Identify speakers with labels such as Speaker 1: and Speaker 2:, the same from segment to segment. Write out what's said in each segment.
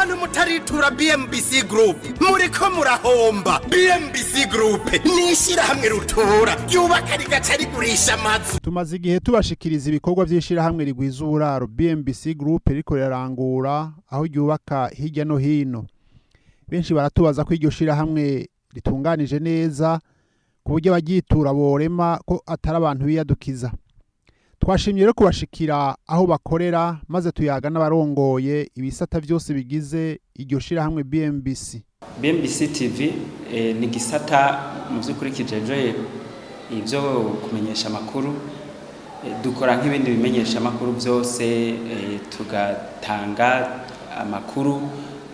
Speaker 1: Bantu mutaritura BMBC Group, muriko murahomba. BMBC Group ni ishyirahamwe rutura ryubaka rigaca rigurisha amazu.
Speaker 2: Tumaze igihe tubashikiriza ibikorwa vy'ishirahamwe rigwiza uburaro BMBC Group ririko rirarangura, aho ryubaka hirya no hino. Benshi baratubaza ko iryo shirahamwe ritunganije neza ku buryo abaryitura borema ko atari abantu biyadukiza. Twashimye rero kubashikira aho bakorera, maze tuyaga n'abarongoye ibisata vyose bigize iryo shirahamwe BMBC.
Speaker 3: BMBC TV ni gisata mu by'ukuri kijejwe ibyo kumenyesha amakuru. Dukora nk'ibindi bimenyesha amakuru byose, tugatanga amakuru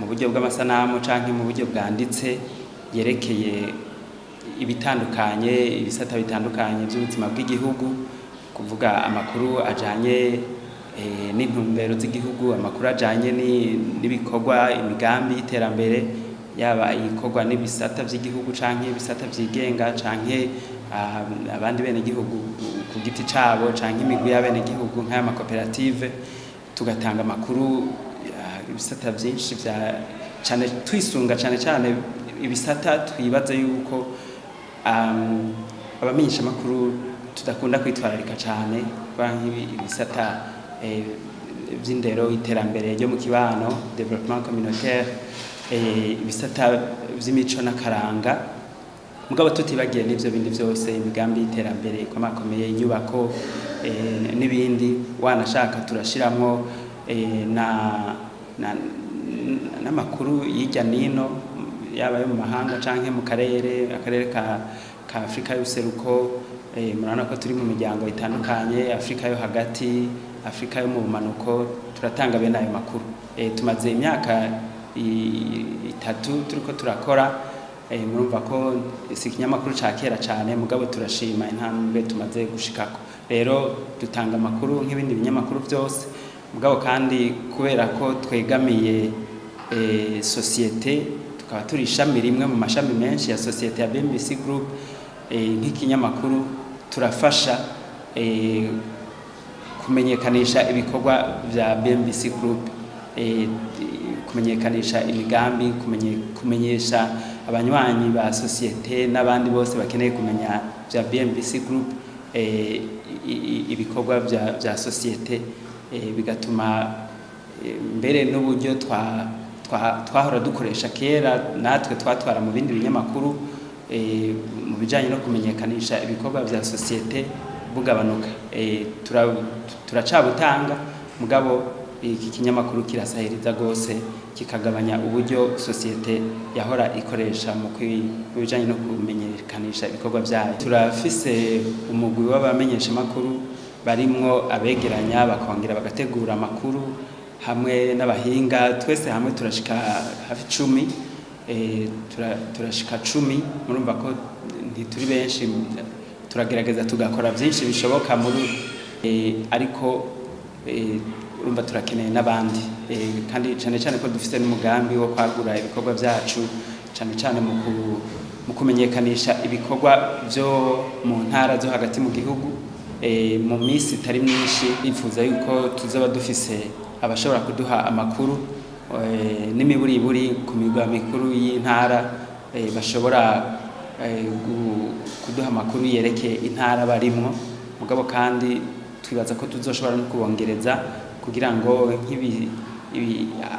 Speaker 3: mu buryo bw'amasanamu canke mu buryo bwanditse yerekeye ibitandukanye, ibisata bitandukanye by'ubuzima bw'igihugu, kuvuga amakuru ajanye n'intumbero z'igihugu, amakuru ajanye n'ibikorwa, imigambi y'iterambere, yaba ikorwa n'ibisata by'igihugu canke ibisata vyigenga canke abandi bene gihugu ku giti cabo canke imigwi y'abene gihugu nk'ay'amakoperative. Tugatanga amakuru ibisata vyinshi vya cane, twisunga cane cane ibisata twibaza yuko abamenyesha amakuru tudakunda kwitwararika cane, kuba nk'ibisata vy'indero, iterambere ryo mu kibano, développement communautaire, ibisata vy'imico n'akaranga, mugabo tutibagiye n'ivyo bindi vyose, imigambi y'iterambere ikomakomeye, inyubako n'ibindi. Wanashaka turashiramwo na n'amakuru hirya nino, yaba ayo mu mahanga canke mu karere, akarere ka Afrika y'ubuseruko. Murabona ko turi mu miryango itandukanye, Afrika yo hagati, Afrika yo mu bumanuko. Turatanga bene ayo makuru. Tumaze imyaka 3 turiko turakora. Murumva ko si ikinyamakuru ca kera cane, mugabo turashima intambwe tumaze gushikako. Rero dutanga amakuru nk'ibindi binyamakuru byose, mugabo kandi kubera ko twegamiye société, tukaba turi ishami rimwe mu mashami menshi ya société ya BMBC Group, nk'ikinyamakuru turafasha kumenyekanisha ibikorwa vya BMBC Group, kumenyekanisha imigambi, kumenyesha abanywanyi ba société n'abandi bose bakeneye kumenya vya BMBC Group, ibikorwa vya société, bigatuma mbere n'uburyo twahora dukoresha kera natwe twatwara mu bindi binyamakuru mu bijanye no kumenyekanisha ibikorwa vya société bugabanuka. Turacabutanga, mugabo iki kinyamakuru kirasahiriza gose, kikagabanya uburyo société yahora ikoresha mu bijanye no kumenyekanisha ibikorwa vyayo. Turafise umugwi w'abamenyeshamakuru barimwo abegeranya bakongera bagategura amakuru hamwe n'abahinga. Twese hamwe turashika hafi 10, turashika 10. Murumva ko ntituri benshi, turagerageza tugakora byinshi bishoboka muri ariko urumva turakeneye n'abandi, kandi cyane cyane ko dufite n'umugambi wo kwagura ibikorwa byacu, cyane cyane mu kumenyekanisha ibikorwa byo mu ntara zo hagati mu gihugu. Mu minsi itari myinshi bifuza yuko tuzaba dufise abashobora kuduha amakuru n'imiburiburi ku migwa mikuru y'intara, bashobora kuduha amakuru yerekeye intara barimwo. Mugabo kandi twibaza ko tuzoshobora no kubongereza kugira ngo nk'ibi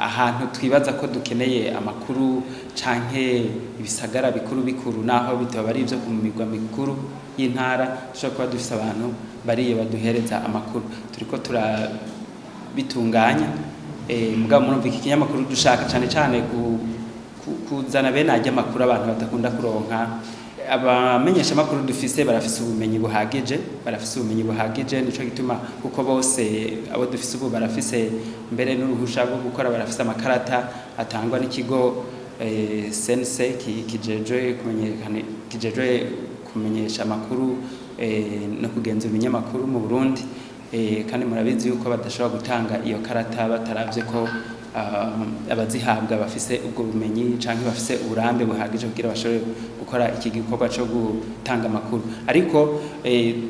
Speaker 3: ahantu twibaza ko dukeneye amakuru canke ibisagara bikuru bikuru, naho bitaba ari ivyo ku migwa mikuru y'intara, dushobora kuba dufise abantu bariyo baduhereza amakuru. Turiko turabitunganya. Mugabo murumva iki kinyamakuru dushaka cane cane kuzana bene arya amakuru abantu badakunda kuronka. Abamenyesha amakuru dufise barafise ubumenyi buhagije, barafise ubumenyi buhagije. Nico gituma, kuko bose abo dufise ubu barafise mbere n'uruhusha rwo gukora, barafise amakarata atangwa n'ikigo CNC kijejwe kumenyesha amakuru no kugenzura ibinyamakuru mu Burundi. Kandi murabizi yuko badashobora gutanga iyo karata bataravye ko abazihabwa bafise ubwo bumenyi canke bafise uburambe buhagije kugira bashobore gukora iki gikorwa co gutanga amakuru. Ariko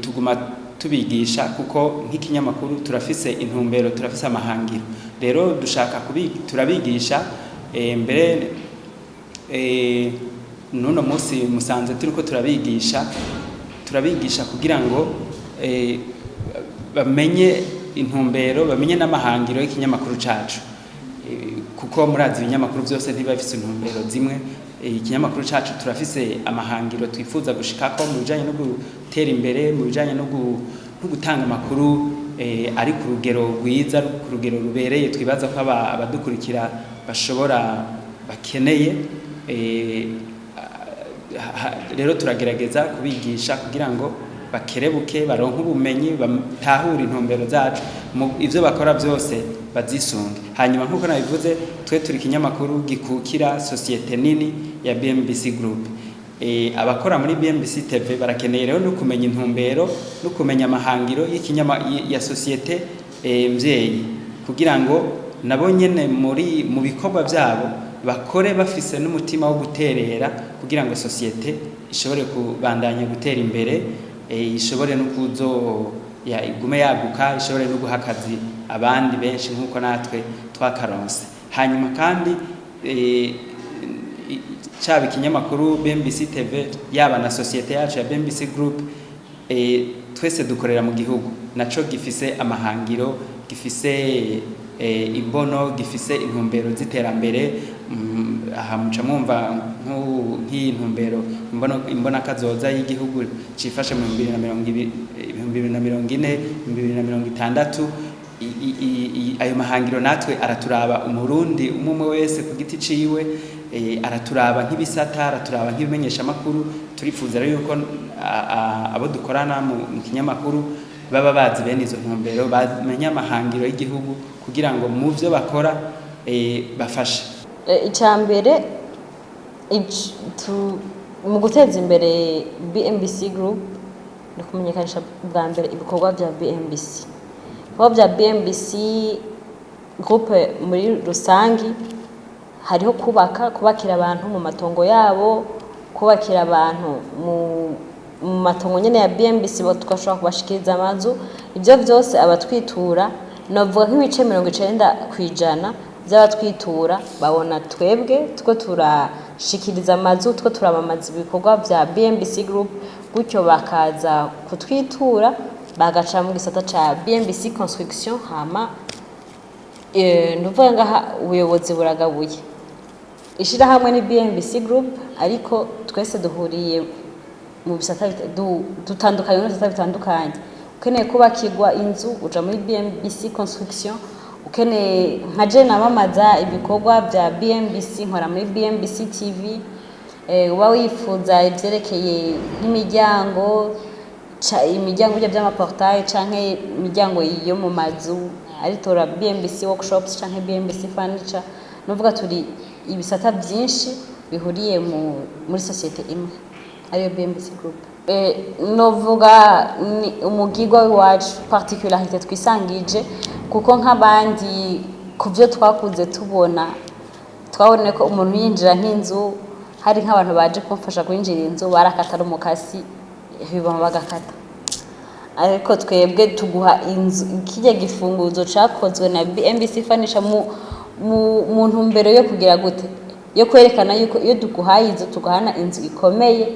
Speaker 3: tuguma tubigisha, kuko nk'ikinyamakuru turafise intumbero, turafise amahangiro. Rero dushaka turabigisha. Mbere n'uno munsi musanze turiko turabigisha kugira ngo bamenye intumbero, bamenye n'amahangiro y'ikinyamakuru cacu. Kuko murazi ibinyamakuru byose ntibiba bifise intumbero zimwe. Ikinyamakuru cacu turafise amahangiro twifuza gushikako mu bijanye no gutera imbere, mu bijanye no gutanga amakuru ari ku rugero rwiza, ku rugero rubereye, twibaza ko abadukurikira bashobora bakeneye. Rero turagerageza kubigisha kugira ngo bakerebuke, baronke ubumenyi, batahure intumbero zacu, mu ivyo bakora byose bazisunge. Hanyuma nk'uko nabivuze, twe turi ikinyamakuru gikukira sosiyete nini ya BMBC Group. Abakora muri BMBC TV barakeneye rero no kumenya intumbero no kumenya amahangiro y'ikinyama ya sosiyete mvyeyi, kugira ngo nabo nyene mu bikorwa byabo bakore bafise n'umutima wo guterera, kugira ngo sosiyete ishobore kubandanya gutera imbere, ishobore no kuzo ya igume yaguka, ishobore no guha akazi abandi benshi nk'uko natwe twakaronse. Hanyuma kandi caba ikinyamakuru BMBC TV, yaba na sosiyete yacu ya BMBC Group, twese dukorera mu gihugu naco gifise amahangiro, gifise imbono, gifise intumbero z'iterambere. Aha muca mwumva nk'iyi ntumbero, imbona kazoza y'igihugu cifashe mu 2020, 2040, 2060. Ayo mahangiro natwe araturaba, Umurundi umwe umwe wese ku giti ciwe, araturaba nk'ibisata, araturaba nk'ibimenyeshamakuru. Turifuza rero yuko abo dukorana mu kinyamakuru baba bazi bene izo ntumbero, bamenya amahangiro y'igihugu, kugira ngo mu vyo bakora bafashe.
Speaker 4: Icya mbere mu guteza imbere BMBC Group ni kumenyekanisha bwa mbere ibikorwa bya BMBC, ibikorwa bya BMBC Group muri rusangi. Hariho kubaka, kubakira abantu mu matongo yabo, kubakira abantu mu matongo nyene ya BMBC, tugashobora kubashikiriza amazu. Ibyo byose abatwitura, novuga nk'ibice 90% by'abatwitura babona twebwe two turashikiriza amazu, two turamamaza ibikorwa bya BMBC Group, gutyo bakaza kutwitura, bagaca mu gisata ca BMBC Construction. Hama nuvuga ngaha ubuyobozi buragabuye. Ishirahamwe ni BMBC Group, ariko twese duhuriye mu bisata dutandukanye, mu bisata bitandukanye. Ukeneye kubakirwa inzu uja muri BMBC Construction. Ukeneye nka je namamaza ibikorwa bya BMBC, nkora muri BMBC TV. Uba wifuza ivyerekeye nk'imiryango, imiryango bijya by'amaportail canke imiryango yo mu mazu, aritora BMBC Workshops canke BMBC Furniture. Nuvuga turi ibisata byinshi bihuriye muri sosiyete imwe ariyo BMBC Group. Novuga ni umugirwa w'iwacu, particularité twisangije, kuko nk'abandi ku byo twakuze tubona, twabonye ko umuntu yinjira nk'inzu, hari nk'abantu baje kumfasha kwinjira inzu, barakata n'umukasi bibama bagakata. Ariko twebwe tuguha inzu, kirya gifunguzo cakozwe na BMBC Furniture mu ntumbero yo kugira gute, yo kwerekana yuko iyo duguhaye inzu tuguhana inzu ikomeye.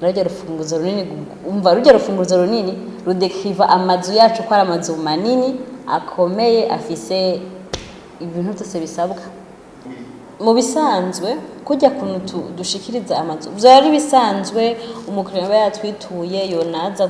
Speaker 4: Na rujya rufunguzo runini, umva rujya rufunguzo runini rudekriva amazu yacu ko ari amazu manini akomeye, afise ibintu byose bisabwa. Mu bisanzwe kujya kuntu dushikiriza amazu vyari bisanzwe, umukiriya aba yatwituye yonaza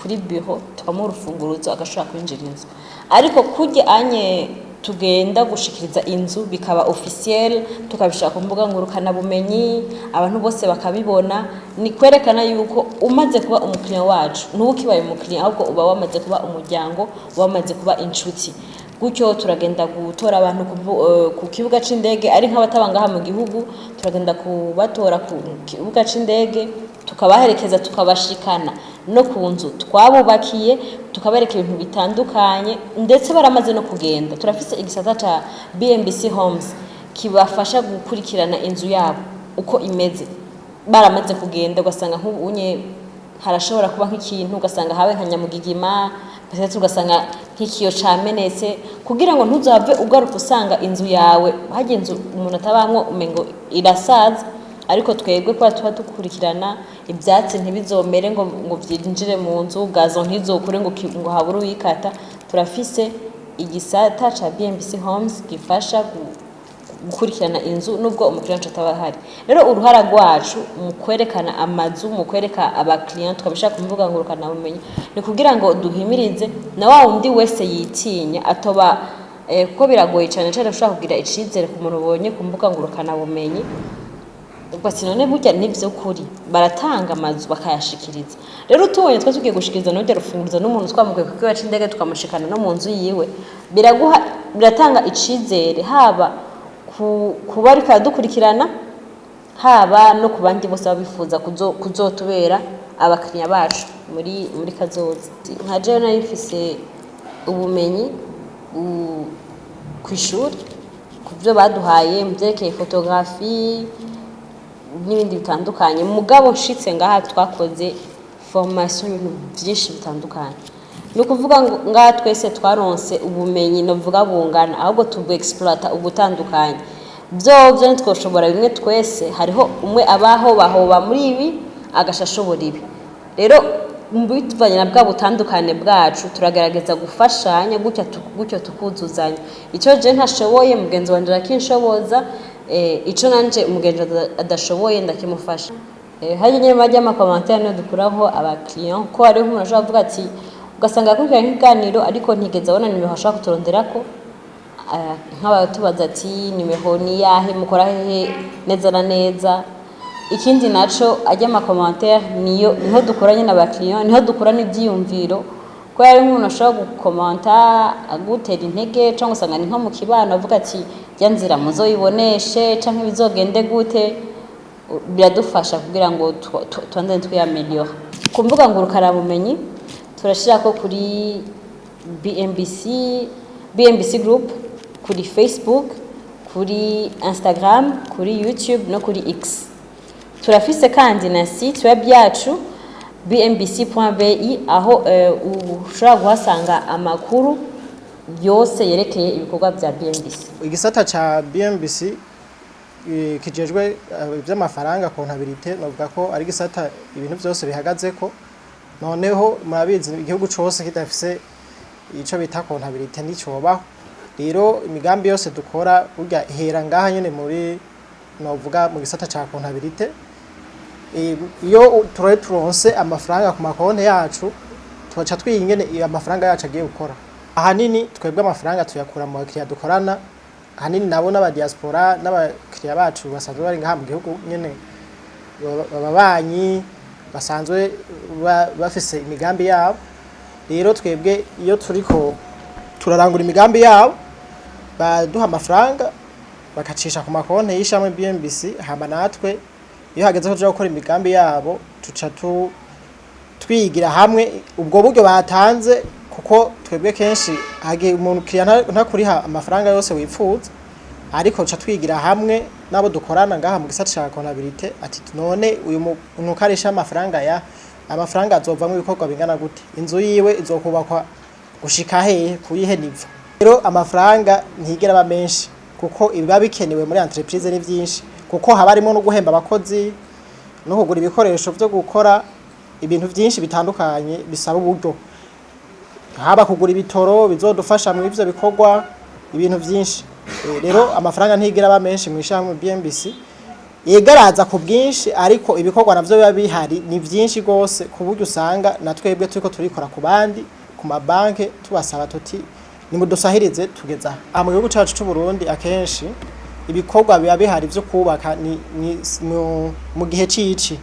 Speaker 4: kuri biro, tukamuha urufunguruzo agashobora kwinjira inzu. Ariko kurya anye tugenda gushikiriza inzu bikaba officiel, tukabishaka ku mbuga ngurukanabumenyi, abantu bose bakabibona, ni kwerekana yuko umaze kuba umukiriya wacu ntuba ukibaye umukiriya, ahubwo uba wamaze kuba umuryango, uba wamaze kuba inshuti. Gutyo turagenda gutora abantu ku kibuga c'indege, ari nk'abataba ngaha mu gihugu, turagenda kubatora ku kibuga c'indege, tukabaherekeza, tukabashikana no ku nzu twabubakiye, tukabereka ibintu bitandukanye. Ndetse baramaze no kugenda, turafise igisata ca BMBC Homes kibafasha gukurikirana inzu yabo uko imeze baramaze kugenda. Ugasanga nk'ubu unye harashobora kuba nk'ikintu, ugasanga habe nka nyamugigima, peut-être ugasanga Nk'ikiyo camenetse, kugira ngo ntuzave ugaruka usanga inzu yawe hajya inzu umuntu atabamwo umengo irasaza. Ariko twebwe kuba tuba dukurikirana, ibyatsi ntibizomere ngo byinjire mu nzu, gazon ntizokure ngo habure uyikata. Turafise igisata ca BMBC Homes gifasha gukurikirana inzu nubwo umukiriya wacu ataba ahari. Rero uruhara rwacu mu kwerekana amazu, mu kwereka abakiriya, tukabishaka ku mbuga ngurukanabumenyi, ni kugira ngo duhimirize na wa wundi wese yitinya atoba, kuko biragoye cyane cyane ushobora kugira icizere ku muntu ubonye ku mbuga ngurukanabumenyi. Ubwo ati: "None burya nivyo kuri baratanga amazu bakayashikiriza?" Rero tubonye twa tugiye gushikiriza n'urya rufunguruzo n'umuntu twamukuye ku kibuga c'indege, tukamushikana no mu nzu yiwe, biraguha, biratanga icizere haba ku bariko baradukurikirana, haba no ku bandi bose baba bifuza kuzotubera abakiriya bacu muri kazoza. Nka jewe nari mfise ubumenyi kw'ishuri, ku byo baduhaye mu byerekeye photographie n'ibindi bitandukanye. Mugabo nshitse ngaha twakoze formation y'ibintu byinshi bitandukanye. Ni ukuvuga ngo ngaha twese twaronse ubumenyi novuga bungana, ahubwo tubu exploita ubutandukanye. Byovyo ntitwoshobora bimwe twese. Hariho umwe abaho bahoba muri ibi, agasha ashobora ibi. Rero bituvanye na bwa butandukane bwacu, turagerageza gufashanya gutya, gutyo tukuzuzanya. Icyo je ntashoboye, mugenzi wanje arakinshoboza. Ico nanje umugenzi adashoboye, ndakimufasha. Harya nyene bajya ama commentaires niyo dukuraho abakiriya, ko hariho umuntu ashobora kuvuga ati, ugasanga akurikirana nk'ikiganiro ariko ntigeze abona nimero ashobora kuturonderako. Nk'abatubaza ati: "Nimero ni yahe? Mukora hehe neza na neza?" Ikindi naco, ajya ama commentaires niyo niho dukura nyine abakiriya, niho dukura n'ibyiyumviro, ko hari nk'umuntu ashobora gukomanta agutera intege, cyangwa usanga ni nko mu kibano avuga ati: "Jya nzira muzoyiboneshe canke bizogende gute." Biradufasha kugira ngo tubandanye twiyameliora. Ku mbuga ngurukanabumenyi turashirako kuri BMBC, BMBC Group, kuri Facebook, kuri Instagram, kuri YouTube no kuri X. Turafise kandi na site web yacu bmbc.bi, aho ushobora guhasanga amakuru yose yerekeye ibikorwa bya BMBC.
Speaker 5: Igisata ca BMBC kijejwe ivy'amafaranga, comptabilité, novuga ko ari igisata ibintu vyose bihagazeko. Noneho murabizi, igihugu cose kidafise ico bita comptabilité nticobaho. Rero imigambi yose dukora burya ihera ngaha nyene muri, novuga, mu gisata ca comptabilité. Iyo turoye turonse amafaranga ku makonti yacu, tugaca twiga ingene iyo amafaranga yacu agiye gukora. Ahanini twebwe amafaranga tuyakura mu bakiriya dukorana, ahanini nabo n'aba diaspora n'abakiriya bacu basanzwe bari ngaha mu gihugu nyene, ababanyi basanzwe bafise imigambi yabo. Rero twebwe iyo turiko turarangura imigambi yabo, baduha amafaranga bakacisha ku makonti y'ishami BMBC. Hama natwe iyo hageze ko tuja gukora imigambi yabo, tuca tu twigira hamwe ubwo buryo batanze, kuko twebwe kenshi hagiye umuntu kiriya ntakuriha amafaranga yose wipfuza, ariko tuca twigira hamwe n'abo dukorana ngaha mu gisata ca comptabilité ati: "None uyu muntu ukarisha amafaranga, ya amafaranga azovamwo ibikorwa bingana gute? Inzu yiwe izokubakwa gushika hehe, kuyihe niveau?" Rero amafaranga ntigera aba menshi, kuko ibiba bikenewe muri entreprise ni vyinshi, kuko haba harimo no guhemba abakozi no kugura ibikoresho vyo gukora ibintu vyinshi bitandukanye bisaba uburyo, haba kugura ibitoro bizodufasha mu ivyo bikorwa, ibintu vyinshi. Rero amafaranga ntigera aba menshi mu ishami BMBC. Yegaraza ku bwinshi, ariko ibikorwa navyo biba bihari ni vyinshi gose, ku buryo usanga na twebwe turiko turikora ku bandi, ku mabanke, tubasaba tuti: "Nimudusahirize tugeza aha." Mu gihugu cacu c'u Burundi, akenshi ibikorwa biba bihari vyo kubaka ni mu gihe cici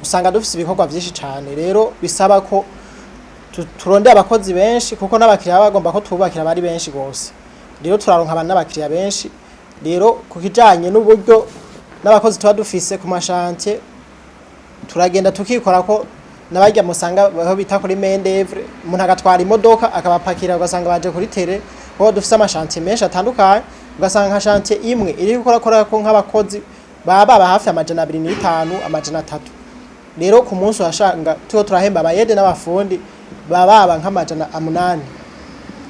Speaker 5: usanga dufise ibikorwa vyinshi cane. Rero bisaba ko turondera abakozi benshi, kuko n'abakiriya baba bagomba ko tubakira bari benshi gose. Rero turaronka abantu n'abakiriya benshi. Rero ku kijanye n'uburyo n'abakozi tuba dufise ku ma chantiers, turagenda tukikora ko n'abarya musanga aho bita kuri main d'oeuvre, umuntu agatwara imodoka akabapakira, ugasanga baje kuri terrain, kuko dufise ama chantiers menshi atandukanye. Ugasanga nka chantier imwe iri gukora ko nk'abakozi baba baba hafi 250, 300. Rero ku munsi urashanga turiko turahemba abayede n'abafundi baba baba nk'800.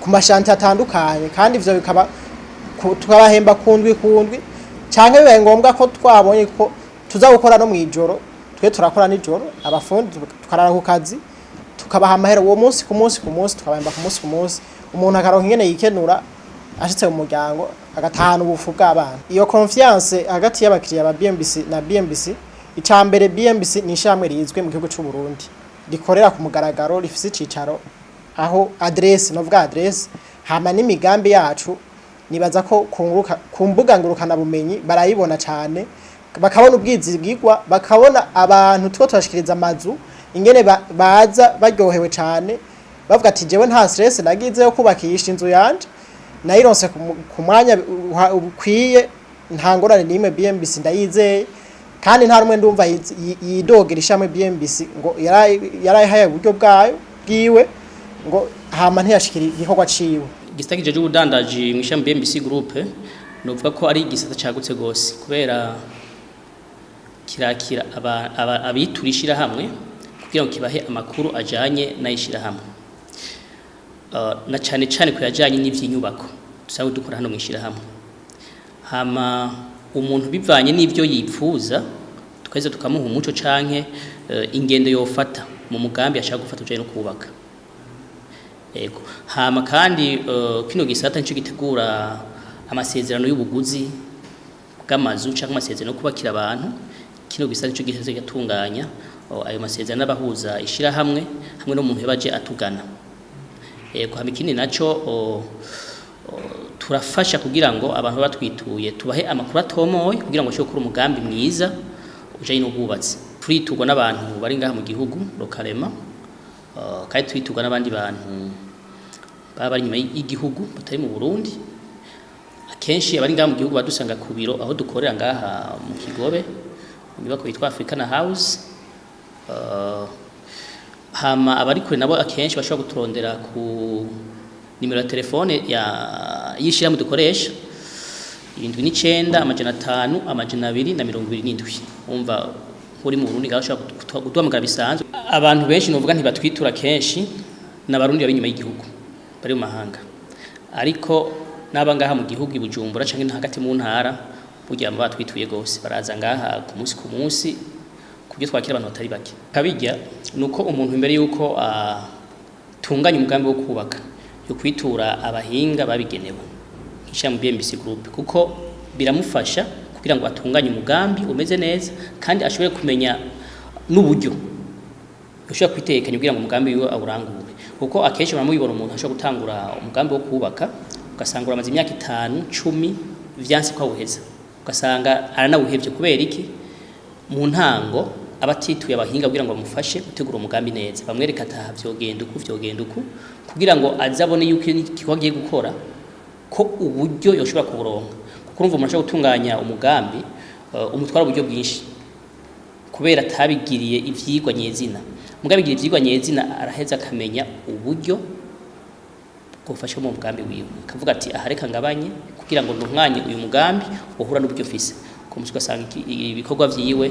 Speaker 5: Ku ma chantiers atandukanye, kandi ivyo bikaba tukabahemba kundwi kundwi, canke bibaye ngombwa ko twabonye ko tuza gukora no mw'ijoro, twe turakora nijoro, abafundi tukarara ku kazi, tukabaha amahera uwo munsi, ku munsi ku munsi, tukabahemba ku munsi ku munsi. Umuntu akaronka ingene yikenura ashitse mu muryango, agatahana ubufu bw'abana. Iyo confiance hagati y'abakiriya ba BMBC na BMBC, icambere, BMBC ni ishyirahamwe rizwi mu gihugu c'u Burundi, rikorera ku mugaragaro, rifise icicaro aho adresse, novuga adresse, hama n'imigambi yacu nibaza ko kunguruka ku mbuga ngurukana bumenyi barayibona cyane, bakabona ubwizigirwa, bakabona abantu two turashikiriza amazu ingene baza baryohewe cyane, bavuga ati: "Jewe nta stress nagize yo kubakisha inzu yanje, nayironse ku mwanya ukwiye, nta ngorane n'imwe, BMBC ndayizeye." Kandi nta rumwe ndumva yidogera ishamwe BMBC ngo yarayihaye uburyo bwayo bwiwe, ngo hama ntiyashikira igikorwa ciwe.
Speaker 6: Igisata kijejwe ubudandaji mu ishami BMBC Group, novuga ko ari igisata cagutse gose, kubera kirakira abitura ishirahamwe kugira ngo kibahe amakuru ajanye n'ayishirahamwe, na cane cane ku yajanye n'ivy'inyubako dusanzwe dukora hano mu ishirahamwe. Hama umuntu bivanye n'ivyo yipfuza, tukaheza tukamuha umuco canke ingendo yofata mu mugambi ashaka gufata ujanye no kubaka. Ego. Hama kandi kino gisata nico gitegura amasezerano y'ubuguzi bw'amazu canke amasezerano yo kubakira abantu. Kino gisata nico giheze gatunganya ayo masezerano n'abahuza ishirahamwe hamwe n'umuntu yabaje atugana. Ego. Hama ikindi naco, o, turafasha kugira ngo abantu batwituye tubahe amakuru atomoye kugira ngo bashobore gukora umugambi mwiza ujanye n'ubwubatsi. Turiturwa n'abantu bari ngaha mu gihugu localement, kandi turiturwa n'abandi bantu baba bari inyuma y'igihugu batari mu Burundi. Akenshi abari ngaha mu gihugu badusanga ku biro aho dukorera ngaha mu Kigobe, mu nyubako yitwa Africana House. Hama abari kure nabo akenshi bashobora kuturondera ku nimero ya telefone ya y'ishirahamwe dukoresha, 79 500 227. Umva, uri mu Burundi ngaho ushobora kuduhamagara bisanzwe. Abantu benshi novuga ntibatwitura kenshi n'Abarundi bari inyuma y'igihugu, bari mu mahanga, ariko n'aba ngaha mu gihugu i Bujumbura canke no hagati mu ntara, burya bama batwituye gose, baraza ngaha ku munsi ku munsi kubyo twakira abantu batari bake. Kabirya nuko umuntu imbere yuko atunganya umugambi wo kubaka, yo kwitura abahinga babigenewe nk'ishami BMBC Group, kuko biramufasha kugira ngo atunganye umugambi umeze neza, kandi ashobore kumenya n'uburyo ushobora kwitekanya kugira ngo umugambi wiwe awurangure. Kuko akenshi muramubibona, umuntu ashobora gutangura umugambi wo kubaka, ugasanga uramaze imyaka 5, 10, vyanse ko awuheza, ugasanga aranawuhevye. Kubera iki? Mu ntango aba atituye abahinga kugira ngo bamufashe gutegura umugambi neza, bamwereka ataha vyogenda uku, vyogenda uku, kugira ngo aze abone yuko igikorwa agiye gukora ko uburyo yoshobora kuburonka. Kuko urumva, umuntu ashobora gutunganya umugambi umutwara uburyo bwinshi kubera atabigiriye ivyigwa nyezina. Mugabe bigira ivyigwa nyezina, araheza akamenya uburyo bwofasha mu mugambi wiwe, akavuga ati: "Aha reka ngabanye kugira ngo ntunganye uyu mugambi uhura n'uburyo mfise." Ku munsi ugasanga ibikorwa vyiwe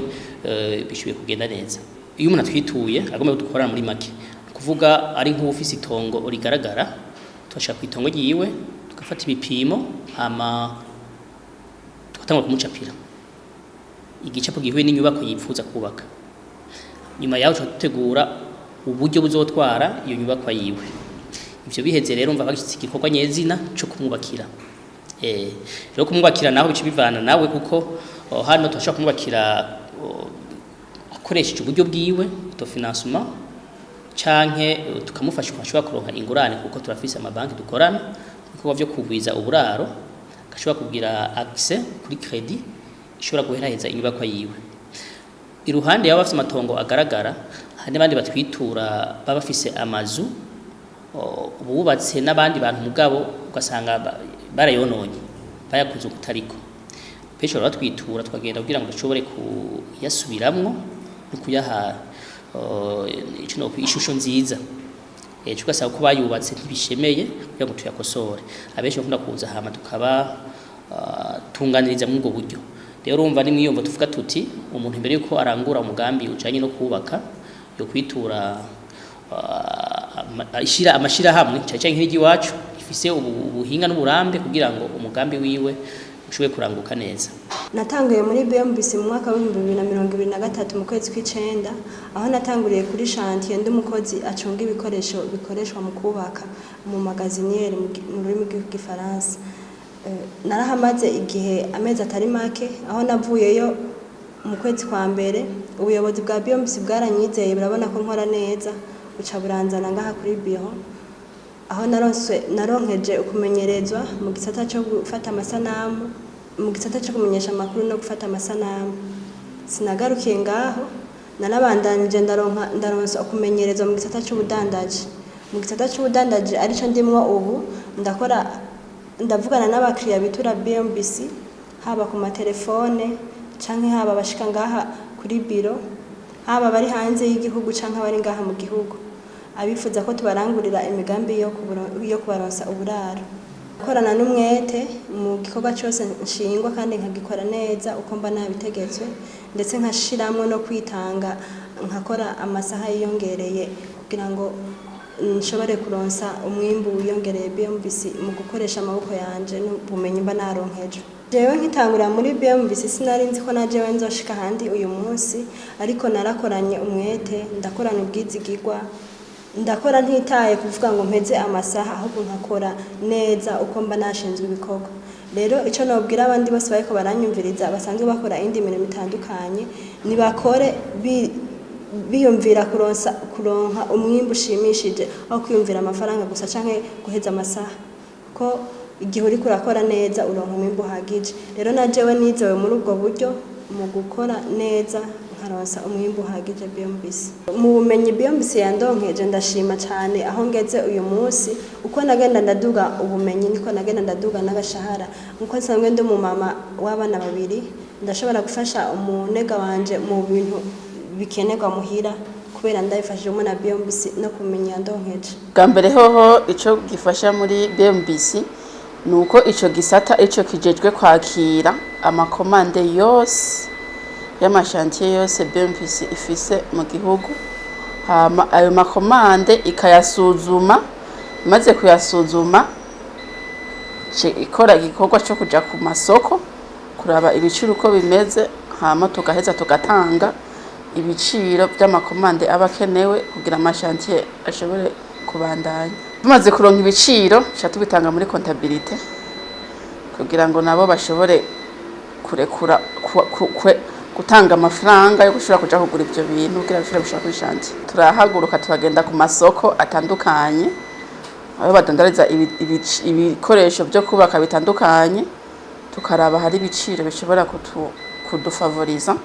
Speaker 6: bishoboye kugenda neza. Iyo umuntu atwituye agomba dukorana, muri make kuvuga ari nk'ufise itongo rigaragara, tubashaka ku itongo ryiwe, tugafata ibipimo, hama tugatangura kumucapira igicapo gihuye n'inyubako yifuza kubaka. Nyuma yaho tuca dutegura uburyo buzotwara iyo nyubakwa yiwe. Ivyo biheze rero, mva bagishitse igikorwa nyezina co kumwubakira. Rero kumwubakira naho bica bivana nawe, kuko hano turashobora kumwubakira akoresheje uburyo bwiwe, autofinancement, canke tukamufasha ashobora kuronka ingurane, kuko turafise amabanki dukorana ibikorwa vyo kugwiza uburaro, agashobora kugira accès kuri crédit ishobora guheraheza inyubakwa yiwe. Iruhande yaba bafise amatongo agaragara, hari n'abandi batwitura baba bafise amazu bubatse n'abandi bantu, mugabo ugasanga barayononye, bayakoze ukutariko. Benshi bara batwitura, tukagenda kugira ngo dushobore kuyasubiramwo no kuyaha ico no ishusho nziza. Ugasanga ko bayubatse ntibishemeye, kugira ngo tuyakosore. Abenshi bakunda kuza, hama tukaba tunganiriza muri ubwo buryo. Rero urumva, ni mwiyumvo tuvuga tuti umuntu imbere yuko arangura umugambi ujanye no kubaka, yo kwitura ishira amashirahamwe cyane cyane nk'iryo iwacu ifise Afise ubuhinga n'uburambe kugira ngo umugambi wiwe ushobore kuranguka neza.
Speaker 7: Natanguye muri BMBC mu mwaka wa 2023 mu kwezi kw'icenda, aho natanguriye kuri chantier ndi umukozi acunga ibikoresho bikoreshwa mu kubaka, mu magasinier mu rurimi rw'Igifaransa. Narahamaze igihe amezi atari make, aho navuyeyo mu kwezi kwa mbere. Ubuyobozi bwa BMBC bwaranyizeye, burabona ko nkora neza, buca buranzana ngaha kuri biro, aho naronkeje ukumenyerezwa mu gisata cyo gufata amasanamu, mu gisata cyo kumenyesha amakuru no gufata amasanamu. Sinagarukiye ngaho, narabandanije ndaronsa ukumenyerezwa mu gisata cy'ubudandaji. Mu gisata cy'ubudandaji arico ndimwo ubu, ndakora, ndavugana n'abakiriya bitura BMBC, haba ku matelefone canke haba abashika ngaha kuri biro, haba abari hanze y'igihugu canke abari ngaha mu gihugu, abifuza ko tubarangurira imigambi yo kubaronsa uburaro. Korana n'umwete mu gikorwa cyose nshingwa kandi nkagikora neza uko mba nabitegetswe, ndetse nkashiramwo no kwitanga, nkakora amasaha yiyongereye kugira ngo nshobore kuronsa umwimbu wiyongereye BMBC mu gukoresha amaboko yanje n'ubumenyi mba naronkeje. Jewe nkitangurira muri BMBC sinari nzi ko na jewe nzoshika ahandi uyu munsi, ariko narakoranye umwete, ndakorana ubwizigirwa, ndakora ntitaye kuvuga ngo mpeze amasaha, ahubwo nkakora neza uko mba nashinzwe ibikorwa. Rero icyo nobwira abandi bose bariko baranyumviriza basanzwe bakora indi mirimo itandukanye, nibakore biyumvira kuronka umwimbu ushimishije, aho kwiyumvira amafaranga gusa canke guheza amasaha, ko igihe uriko urakora neza uronka umwimbu uhagije. Rero na jewe nizewe muri ubwo buryo mu gukora neza, nkaronsa umwimbu uhagije BMBC. Mu bumenyi BMBC yandonkeje, ndashima cyane aho ngeze uyu munsi. Uko nagenda ndaduga ubumenyi, niko nagenda ndaduga n'agashahara. Nkuko nsanzwe ndi umumama w'abana babiri, ndashobora gufasha umunega wanje mu bintu bikenerwa muhira kubera ndabifashijwemo na BMBC no kumenya yandonkeje.
Speaker 8: Bwa mbere hoho, ico gifasha muri BMBC ni uko ico gisata ico kijejwe kwakira amakomande yose y'ama chantier yose BMBC ifise mu gihugu, hama ayo makomande ikayasuzuma. Imaze kuyasuzuma, ce ikora igikorwa co kuja ku masoko kuraba ibiciro uko bimeze, hama tugaheza tugatanga ibiciro vy'amakomande aba akenewe kugira ama chantier ashobore kubandanya. Tumaze kuronka ibiciro, tuca tubitanga muri comptabilité kugira ngo nabo bashobore kurekura gutanga amafaranga yo gushobora kuja kugura ivyo bintu kugira bishobore gushika kuri chantier. Turahaguruka turagenda ku masoko atandukanye aho badandariza ibikoresho vyo kubaka bitandukanye, tukaraba hari ibiciro bishobora kudufavoriza,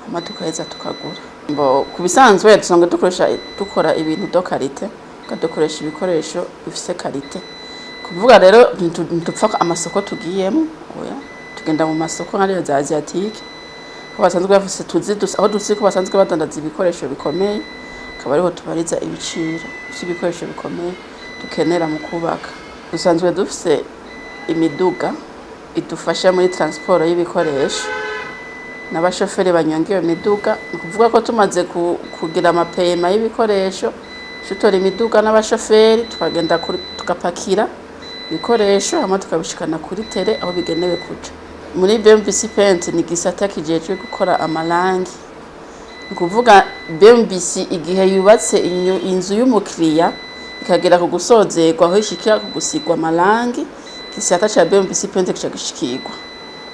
Speaker 8: hama tukaheza tukagura. Mbo ku bisanzwe dusanzwe dukoresha, dukora ibintu de qualité, tukadukoresha ibikoresho bifise qualité. Kuvuga rero ntidupfa amasoko tugiyemo, oya, tugenda mu masoko nk'ariyo za asiatique ko basanzwe bafise tuzi aho tuzi ko basanzwe badandaza ibikoresho bikomeye, akaba ariho tubariza ibiciro vy'ibikoresho bikomeye dukenera mu kubaka. Dusanzwe dufise imiduga idufasha muri transport y'ibikoresho n'abashoferi banyonga iyo miduga. Ni ukuvuga ko tumaze kugira ama paiement y'ibikoresho, tutora imiduga n'abashoferi, tukagenda tugapakira ibikoresho, hama tukabishikana kuri terrain aho bigenewe kuja. Muri BMBC Paint ni igisata kijejwe gukora amarangi. Ni ukuvuga BMBC igihe yubatse inzu y'umukiriya ikagera ku gusozerwa, aho ishikira ku gusigwa amarangi, igisata ca BMBC Paint kica gishikirwa,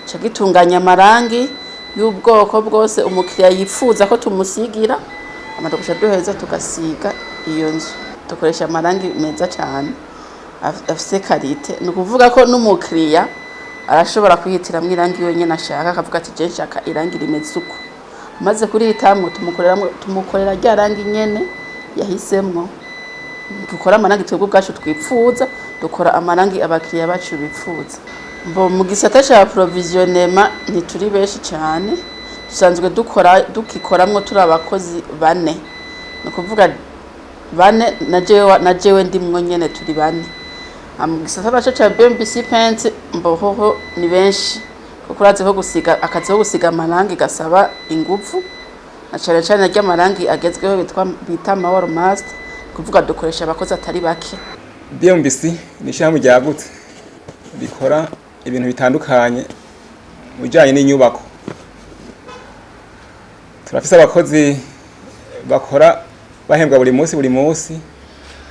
Speaker 8: ca gitunganya amarangi y'ubwoko bwose umukiriya yifuza ko tumusigira, hama tugaca duheza tugasiga iyo nzu. Dukoresha amarangi meza cane afise qualité. Ni ukuvuga ko n'umukiriya arashobora kwihitiramwo irangi wenyene ashaka, akavuga ati: "Je nshaka irangi rimeze uko." Amaze kurihitamwo, tumukorera rya rangi nyene yahisemwo. Dukora amarangi twebwe ubwacu twipfuza, dukora amarangi abakiriya bacu bipfuza. Mbo mu gisata ca approvisionnement ntituri benshi cane, dusanzwe dukora, dukikoramwo turi abakozi bane. Ni ukuvuga bane na jewe ndimwo nyene, turi bane. Mu gisata naco ca BMBC Paint mbohoho ni benshi, kuko urazi ko gusiga, akazi ko gusiga amarangi gasaba inguvu, na cane cane ry'amarangi agezweho bitwa bita ama wall master. Kuvuga dukoresha abakozi atari bake.
Speaker 9: BMBC ni ishyirahamwe ryagutse rikora ibintu bitandukanye mu bijyanye n'inyubako. Turafise abakozi bakora bahembwa buri munsi buri munsi,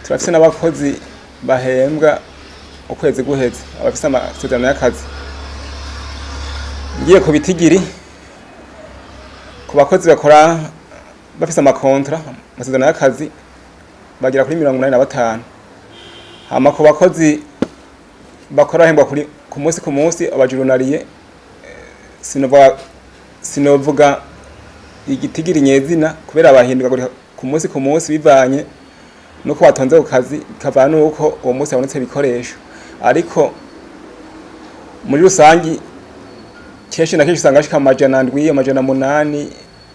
Speaker 9: turafise n'abakozi bahembwa ukwezi guheze, abafise amasezerano y'akazi. Ngiye ku bitigiri, ku bakozi bakora bafise ama contrats, amasezerano y'akazi, bagera kuri 85. Hama ku bakozi bakora bahembwa kuri ku munsi ku munsi, aba journaliers, sinovuga igitigiri nyezina kubera bahindagurika ku munsi ku munsi bivanye nuko batonze ku kazi, bikavana nuko uwo munsi habonetse ibikoresho. Ariko muri rusangi, kenshi na kenshi usanga bashika 700, 800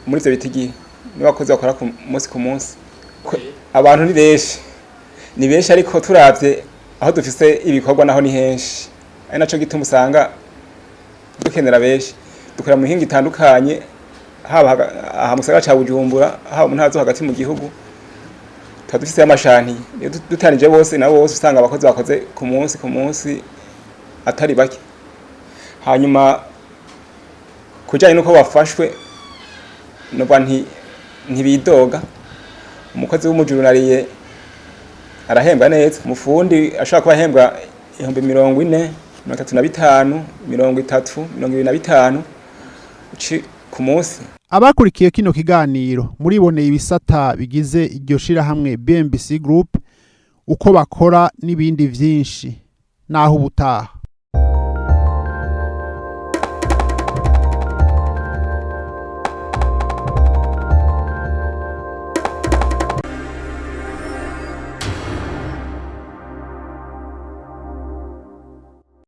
Speaker 9: muri ivyo bitigiri n'abakozi bakora ku munsi ku munsi. Abantu ni benshi, ni benshi, ariko turavye aho dufise ibikorwa naho ni henshi, ari naco gituma usanga dukenera benshi. Dukorera mu mihingo itandukanye, haba aha mu gisagara ca Bujumbura, haba mu ntara zo hagati mu gihugu. Tuba dufise ama chantiers. Iyo duteranije bose nabo bose, usanga abakozi bakoze ku munsi ku munsi atari bake. Hanyuma kujanye nuko bafashwe, novuga nti ntibidoga. Umukozi w'umu journalier arahembwa neza, umufundi ashobora kuba ahembwa 40,000, 35, 30, 25 ku munsi.
Speaker 2: Abakurikiye kino kiganiro muriboneye ibisata bigize iryo shirahamwe BMBC Group, uko bakora n'ibindi vyinshi. Naho ubutaha.